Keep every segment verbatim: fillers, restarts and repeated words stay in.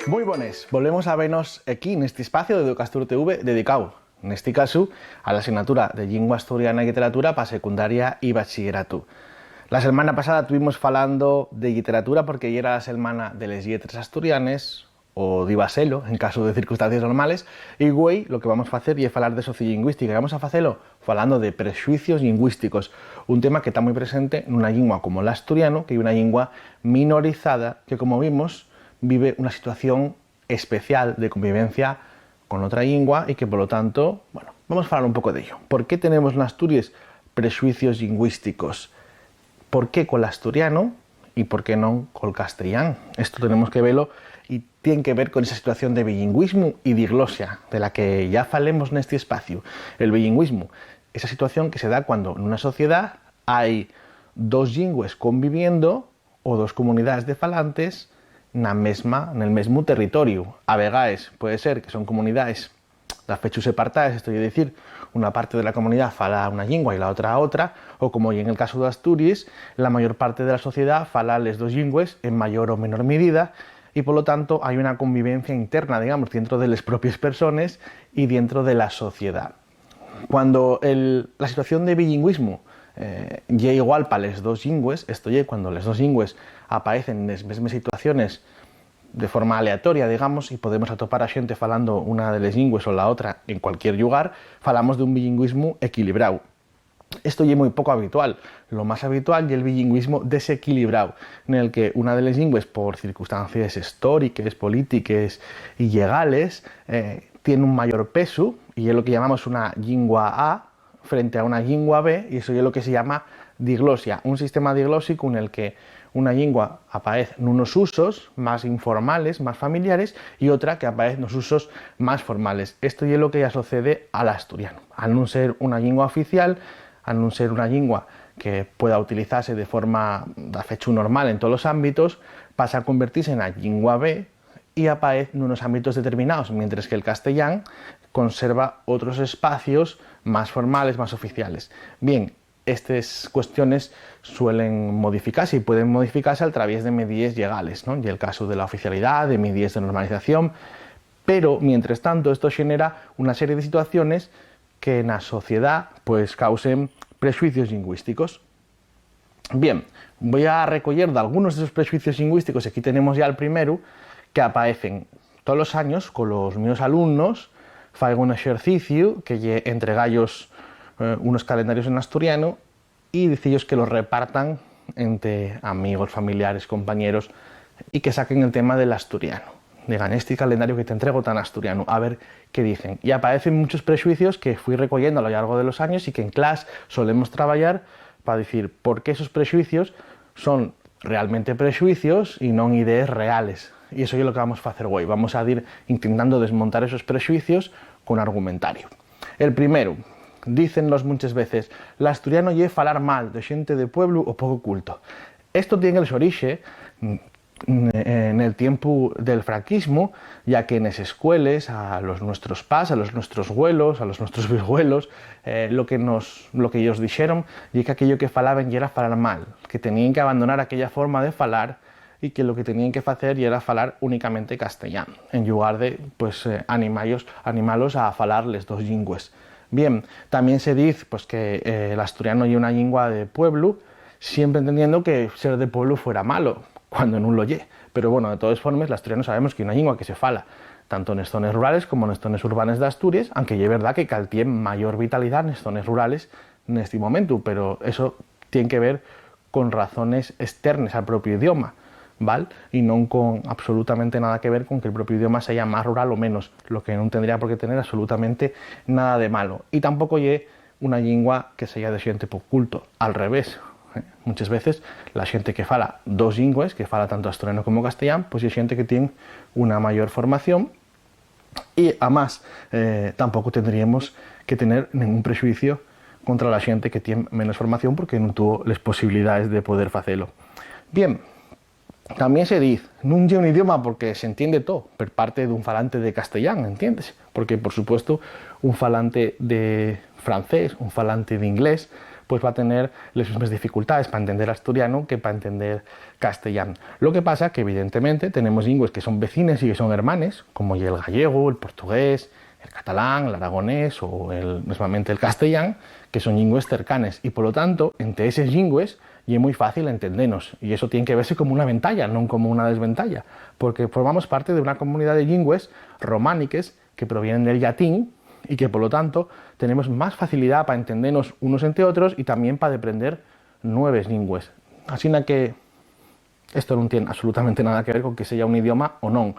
Mui bones, volvemos a venos equí nesti espaciu d'Educastur T V dedicáu, nesti casu, a la asignatura de Llingua Asturiana y Lliteratura pa secundaria y bachilleratu. La selmana pasada tuvimos falando de lliteratura porque yera la selmana de les lletres asturianes, o diba selo, en casu de circunstancies normales, y güei lo que vamos facer ye falar de sociolingüística, y vamos a facelo falando de prexuicios lingüísticos, un tema que ta mui presente nuna llingua como l'asturianu, que ye una llingua minorizada que, como vimos, vive una situación especial de convivencia con otra llingua y que, polo tanto, bueno, vamos falar un poco d'ello. ¿Por qué tenemos n'Asturies prexuicios lingüísticos? ¿Por qué col asturianu y por qué non col castellán? Esto tenemos que velo y tien que ver con esa situación de bilingüismu y diglosia de la que yá falemos nesti espaciu. El bilingüismu, esa situación que se da cuando nuna sociedá hai dos llingües conviviendo o dos comunidaes de falantes na mesma, nel mesmu territoriu. A vegaes puede ser que son comunidaes dafechu separtaes, esto ye dicir, una parte de la comunidá fala una llingua y la otra otra, o como ye en el casu d'Asturies, la mayor parte de la sociedá fala les dos llingües en mayor o menor midida, y polo tanto hai una convivencia interna, digamos, dientro de les propies persones y dientro de la sociedá. Cuando el, la situación de bilingüismu, eh, ye igual pa les dos llingües, esto ye, cuando les dos llingües apaecen nes mesmes situaciones de forma aleatoria, digamos, y podemos atopar a xente falando una de les llingües o la otra en cualquier llugar, falamos d'un bilingüismu equilibráu. Esto ye mui poco habitual. Lo más habitual ye el bilingüismu desequilibráu, nel que una de les llingües, por circunstancies hestóriques, polítiques y llegales, eh, tien un mayor pesu, y ye lo que llamamos una llingua A, frente a una llingua B, y eso ye lo que se llama diglosia, un sistema diglósico nel que una llingua apaez nunos usos más informales, más familiares, y otra que apaez nos usos más formales. Esto ye lo que yá socede al asturianu. Al nun ser una llingua oficial, al nun ser una llingua que pueda utilizase de forma dafechu normal en tolos ámbitos, pasa a convertise na llingua B y apaez nunos ámbitos determinaos, mientres que el castellán conserva otros espacios más formales, más oficiales. Bien, estes cuestiones suelen modificase y pueden modificase al traviés de midíes llegales, ¿no? Ye el casu de la oficialidá, de midíes de normalización, pero, mientres tanto, esto xenera una serie de situaciones que na sociedá, pues, causen prexuicios lingüísticos. Bien, voi a recoyer dalgunos d'esos prexuicios lingüísticos, y aquí tenemos yá el primeru, que apaecen tolos años colos mios alumnos, faigo un exerciciu que ye entregallos, eh, unos calendarios en asturianu y dicillos que los repartan ente amigos, familiares, compañeros, y que saquen el tema del asturianu. Digan, "Esti calendariu que t'entrego ta n'asturianu", a ver qué dicen. Y apaecen munchos prexuicios que fui recoyendo a lo llargo de los años y que en clas solemos trabayar pa dicir por qué esos prexuicios son realmente prexuicios y non idees reales. Y eso ye lo que vamos facer güei. Vamos a dir intentando desmontar esos prexuicios con argumentariu. El primeru, dícennos munches veces, "L'asturianu ye falar mal de xente de pueblu o poco culto". Esto tien el so orixe, mm, n-, nel tiempu del franquismu, ya que nes escueles, a los nuestros pas, a los nuestros güelos, a los nuestros bisgüelos, eh, lo que nos, lo que ellos dixeron ye que aquello que falaben yera falar mal, que teníen que abandonar aquella forma de falar y que lo que teníen que facer yera falar únicamente castellán, en llugar de, pues, eh, animallos, animalos a falar les dos llingües. Bien, tamién se diz, pues, que, eh, l'asturianu ye una llingua de pueblu, siempre entendiendo que ser de pueblu fuera malo, cuando nun lo ye. Pero, bueno, de todes formes, l'asturianu sabemos que ye una llingua que se fala tanto nes zones rurales como nes zones urbanes d'Asturies, anque ye verdá que caltié mayor vitalidá nes zones rurales nesti momentu, pero eso tien que ver con razones esternes al propio idioma, ¿val? Y non con absolutamente nada que ver con que el propio idioma seya más rural o menos, lo que nun tendría por qué tener absolutamente nada de malo. Y tampoco ye una llingua que seya de xente poco culto, al revés. Eh, munches veces la xente que fala dos llingües, que fala tanto asturiano como castellán, pues ye xente que tien una mayor formación y, amás, eh, tampoco tendríemos que tener ningún prexuicio contra la xente que tien menos formación porque nun tuvo les posibilidaes de poder facelo. Bien, tamién se diz, "Nun ye un idioma porque s'entiende too", per parte d'un falante de castellán, entiéndese? Porque, por supuesto, un falante de francés, un falante d'inglés, pues va tener les mesmes dificultaes pa entender asturianu que pa entender castellán. Lo que pasa que, evidentemente, tenemos llingües que son vecines y que son hermanes, como ye el gallego, el portugués, el catalán, l'aragonés o el, mesmamente el castellán, que son llingües cercanes, y, polo tanto, ente eses llingües ye mui fácil entendenos, y eso tien que vese como una ventaya, non como una desventaya, porque formamos parte de una comunidá de llingües romániques que provienen del llatín y que, polo tanto, tenemos más facilidá pa entendenos unos ente otros y tamién pa deprender nueves llingües. Asina que esto nun tien absolutamente nada que ver con que seya un idioma o non,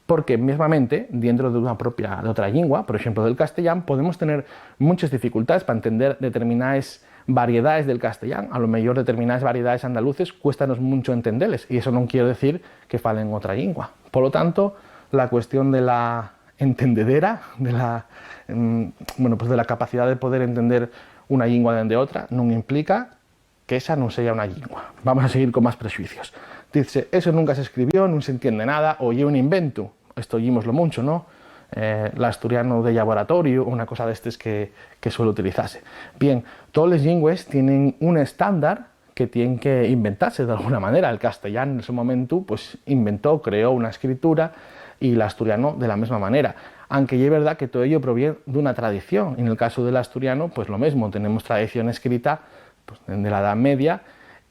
porque mesmamente, dientro d'una propia, d'otra llingua, por exemplu, del castellán, podemos tener munches dificultaes pa entender determinaes variedaes del castellán. A lo mellor determinaes variedaes andaluces cuéstanos muncho entendeles, y eso non quiero decir que falen otra llingua. Polo tanto, la cuestión de la entendedera, de la, mm, bueno, pues de la capacidá de poder entender una llingua dende otra, nun implica que esa nun seya una llingua. Vamos a seguir con más prexuicios. Dizse, "Eso nunca se escribió, nun se entiende nada, o ye un inventu." Esto oyímoslo muncho, ¿no? Eh, l'asturiano de llaboratoriu, una cosa d'estes que, que suele utilizase. Bien, toles llingües tienen un estándar que tien que inventase d'alguna manera. El castellán, en su momentu, pues, inventó, creó una escritura, y l'asturiano de la mesma manera. Anque ye verdá que todo ello proviene d'una tradición, y nel casu del asturiano, pues, lo mesmo, tenemos tradición escrita, pues, dende la Edá Media,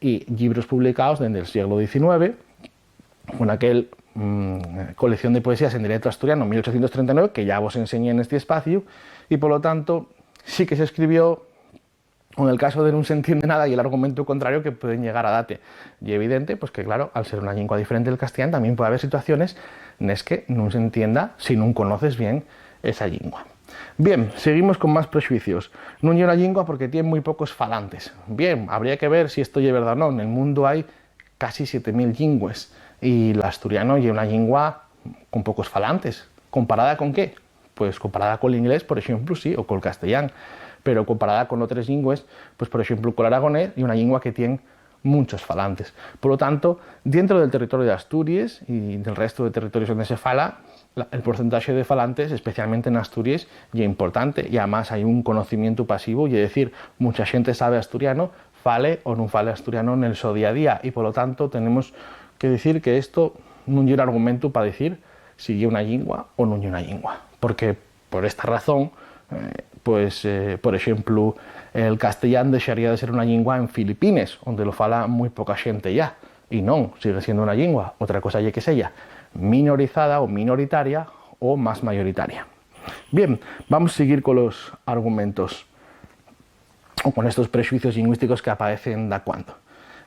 y llibros publicaos dende el sieglu diecinueve, con aquel, mm, colección de poesías en dialecto asturiano, mil ochocientos treinta y nueve, que ya vos enseñé nesti espaciu, y, polo tanto, sí que se escribió, o nel caso de nun se entiende nada, y el argumentu contrario que pueden llegar a date. Ye evidente, pues, que, claro, al ser una llingua diferente del castellán, tamién puede haber situaciones nes que nun se entienda si nun conoces bien esa llingua. Bien, seguimos con más prexuicios. Nun ye una llingua porque tien mui pocos falantes. Bien, habría que ver si esto ye verdá o non. Nel mundu hai casi siete mil llingües, y l'asturiano ye una llingua con pocos falantes. ¿Comparada con qué? Pues comparada col inglés, por exemplu, sí, o col castellán, pero comparada con otres llingües, pues, por exemplu, col aragonés, ye una llingua que tien munchos falantes. Polo tanto, dientro del territoriu d'Asturies y del restu de territorios onde se fala, la, el porcentaxe de falantes, especialmente n'Asturies, ye importante, y amás hai un conocimientu pasivu, ye decir, muncha xente sabe asturiano, fale o nun fale asturiano nel so día a día, y, polo tanto, tenemos que dicir que esto nun ye un argumentu pa dicir si ye una llingua o nun ye una llingua, porque, por esta razón, eh, pues, eh, por exemplu, el castellán dexaría de ser una llingua en Filipines, onde lo fala mui poca xente ya, y non, sigue siendo una llingua. Otra cosa ye que seya minorizada o minoritaria o más mayoritaria. Bien, vamos a seguir con los argumentos o con estos prexuicios llingüísticos que apaecen dacuando.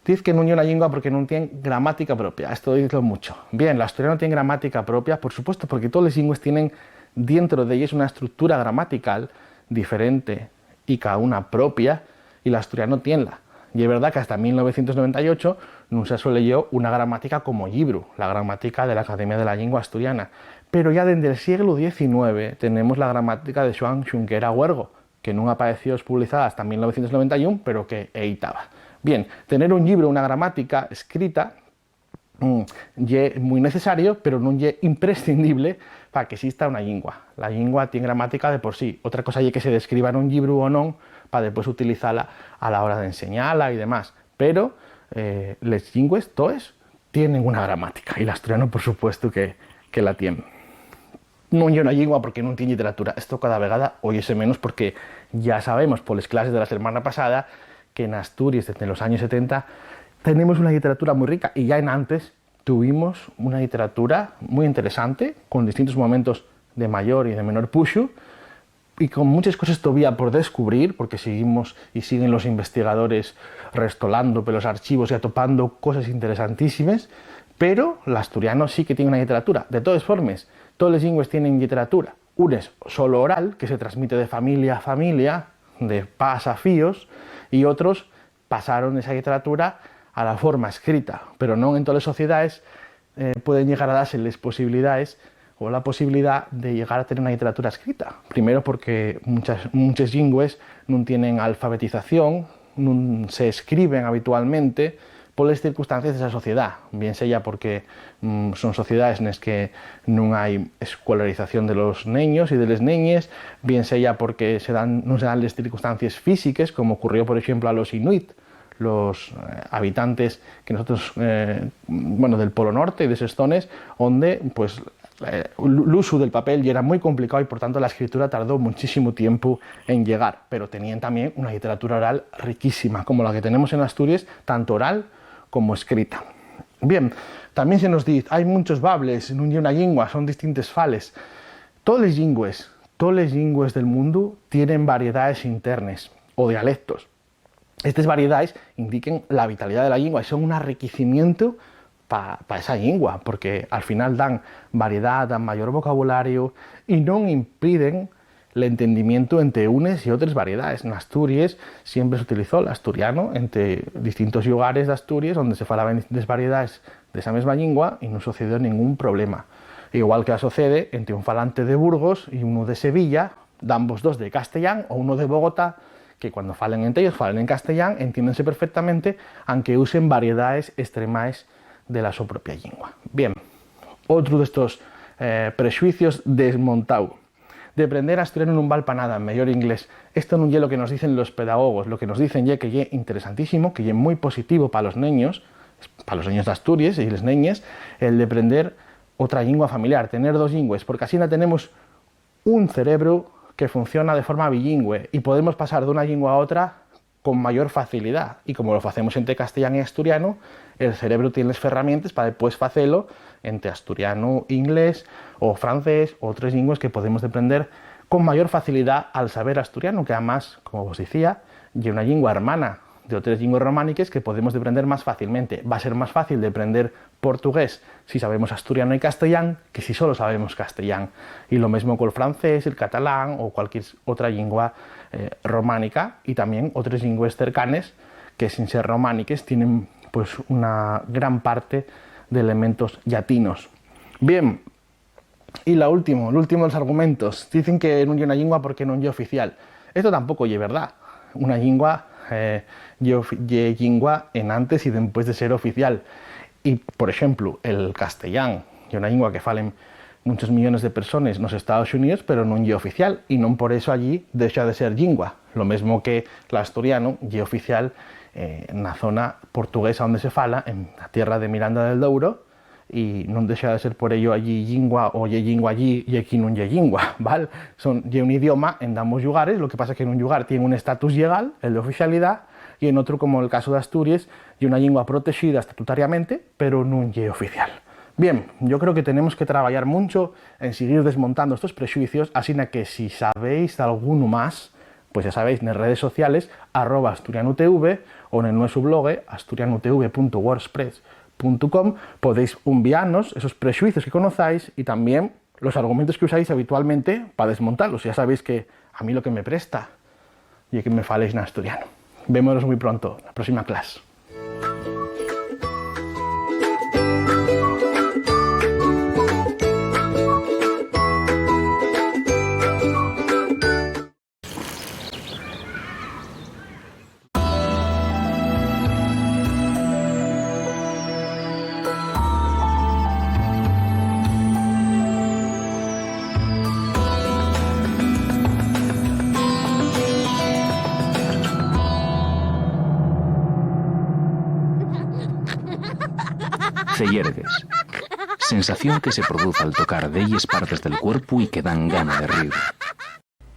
Diz que nun ye una llingua porque nun tien gramática propia. Esto dizlo muncho. Bien, l'asturiano tien gramática propia, por supuesto, porque toles llingües tienen dientro d'elles una estructura gramatical diferente y ca una propia, y l'asturiano tienla. Ye verdá que hasta mil novecientos noventa y ocho nun se asoleyó una gramática como llibru, la gramática de l'Academia de la Llingua Asturiana, pero ya dende el sieglu diecinueve tenemos la gramática de Xuan Xunquera Huergo, que nun apaeció espublizada hasta mil novecientos noventa y un, pero que ehí taba. Bien, tener un llibru, una gramática escrita, mm, ye mui necesario, pero nun ye imprescindible pa que exista una llingua. La llingua tien gramática de por sí. Otra cosa ye que se describa nun llibru o non pa depués utilizala a la hora d'enseñala y demás. Pero, eh, les llingües, toes, tienen una gramática, y l'asturiano, por supuestu, que, que la tien. Nun ye una llingua porque nun tien lliteratura. Esto cada vegada óyese menos porque ya sabemos, poles clases de la selmana pasada, que n'Asturies, desde los años setenta, tenemos una lliteratura mui rica, y ya enantes tuvimos una lliteratura mui interesante, con distintos momentos de mayor y de menor puxu, y con munches coses tovía por descubrir, porque seguimos y siguen los investigadores restolando pelos archivos y atopando coses interesantísimes, pero l'asturiano sí que tien una lliteratura. De todes formes, toles llingües tienen lliteratura. Unes solo oral, que se transmite de familia a familia, de pas a fíos, y otros pasaron esa lliteratura a la forma escrita, pero non en toles sociedaes, eh, pueden llegar a dase les posibilidaes o la posibilidá de llegar a tener una lliteratura escrita. Primero, porque munchas, munches llingües nun tienen alfabetización, nun se escriben habitualmente, poles circunstancies d'esa sociedá, bien seya porque, mm, son sociedaes nes que nun hai escolarización de los neños y de les neñes, bien seya porque se dan, nun se dan les circunstancies físiques, como ocurrió, por exemplu, a los inuit, los, eh, habitantes que nosotros, eh, bueno, del Polo Norte y d'eses zones, onde, pues, eh, l'u-, l'usu del papel yera mui complicao y, por tanto, la escritura tardó muchísimo tiempu en llegar, pero teníen tamién una lliteratura oral riquísima, como la que tenemos en Asturies, tanto oral como escrita. Bien, tamién se nos diz, hai munchos bables, nun ye una llingua, son distintes fales. Toles llingües, toles llingües del mundu tienen variedaes internes o dialectos. Estes variedaes indiquen la vitalidá de la llingua y son un arriquicimientu pa, pa esa llingua, porque al final dan variedá, dan mayor vocabulariu y non impiden l'entendimientu ente unes y otres variedaes. N'Asturies siempre s'utilizó l'asturianu ente distintos llugares d'Asturies, onde se falaben distintes variedaes d'esa mesma llingua y nun sucedió ningún problema. Igual que asocede ente un falante de Burgos y unu de Sevilla, dambos dos de castellán, o unu de Bogotá, que cuando falen ente ellos, falen en castellán, entiéndense perfectamente, anque usen variedaes estremaes de la so propia llingua. Bien, otru d'estos, eh, prexuicios desmontáu. Deprender asturianu nun val pa nada, mellor inglés. Esto nun ye lo que nos dicen los pedagogos, lo que nos dicen ye que ye interesantísimo, que ye mui positivo pa los neños, pa los neños d'Asturies y les neñes, el deprender otra llingua familiar, tener dos llingües, porque asina tenemos un cerebru que funciona de forma bilingüe y podemos pasar d'una llingua a otra con mayor facilidá. Y como lo facemos ente castellán y asturianu, el cerebru tien les ferramientes pa depués facelo ente asturianu, inglés o francés o otres llingües que podemos deprender con mayor facilidá al saber asturianu, que, amás, como vos dicía, ye una llingua hermana d'otres llingües romániques que podemos deprender más fácilmente. Va ser más fácil deprender portugués si sabemos asturiano y castellán que si solo sabemos castellán. Y lo mesmo col francés, el catalán o cualquier otra llingua, eh, románica, y tamién otres llingües cercanes que, sin ser romániques, tienen, pues, una gran parte d'elementos llatinos. Bien, y la último, l'último de los argumentos, dicen que nun ye una llingua porque nun ye oficial. Esto tampoco ye verdá. Una llingua, eh, ye ofi-, ye llingua enantes y dempués de ser oficial. Y, por exemplu, el castellán ye una llingua que falen munchos millones de persones nos Estaos Xuníos, pero nun ye oficial, y non por eso allí dexa de ser llingua. Lo mesmo que l'asturianu ye oficial, eh, na zona portuguesa onde se fala, en la tierra de Miranda del Douro, y nun dexa de ser por ello allí llingua, o ye llingua allí y equí nun ye llingua, ¿val? Son, ye un idioma en dambos llugares, lo que pasa que nun llugar tien un estatus llegal, el d'oficialidá, y en otru, como el casu d'Asturies, ye una llingua protexida estatutariamente, pero nun ye oficial. Bien, yo creo que tenemos que trabayar muncho en siguir desmontando estos prexuicios, asina que si sabéis d'algunu más, pues ya sabéis, nes redes sociales, arroba asturianutv, o nel nuesu blogue, asturianutv punto wordpress punto com, podéis unvianos esos prexuicios que conozáis y tamién los argumentos que usáis habitualmente pa desmontalos. Ya sabéis que a mí lo que me presta ye que me faléis n'asturianu. Vémonos mui pronto, na próxima clas. Ceyergues. Sensación que se produz al tocar delles partes del cuerpu y que dan gana de rir.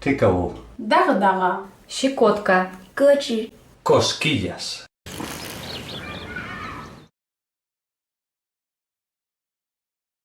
Cacao. Dagdaga. Щекотка. Кочи. Cosquillas.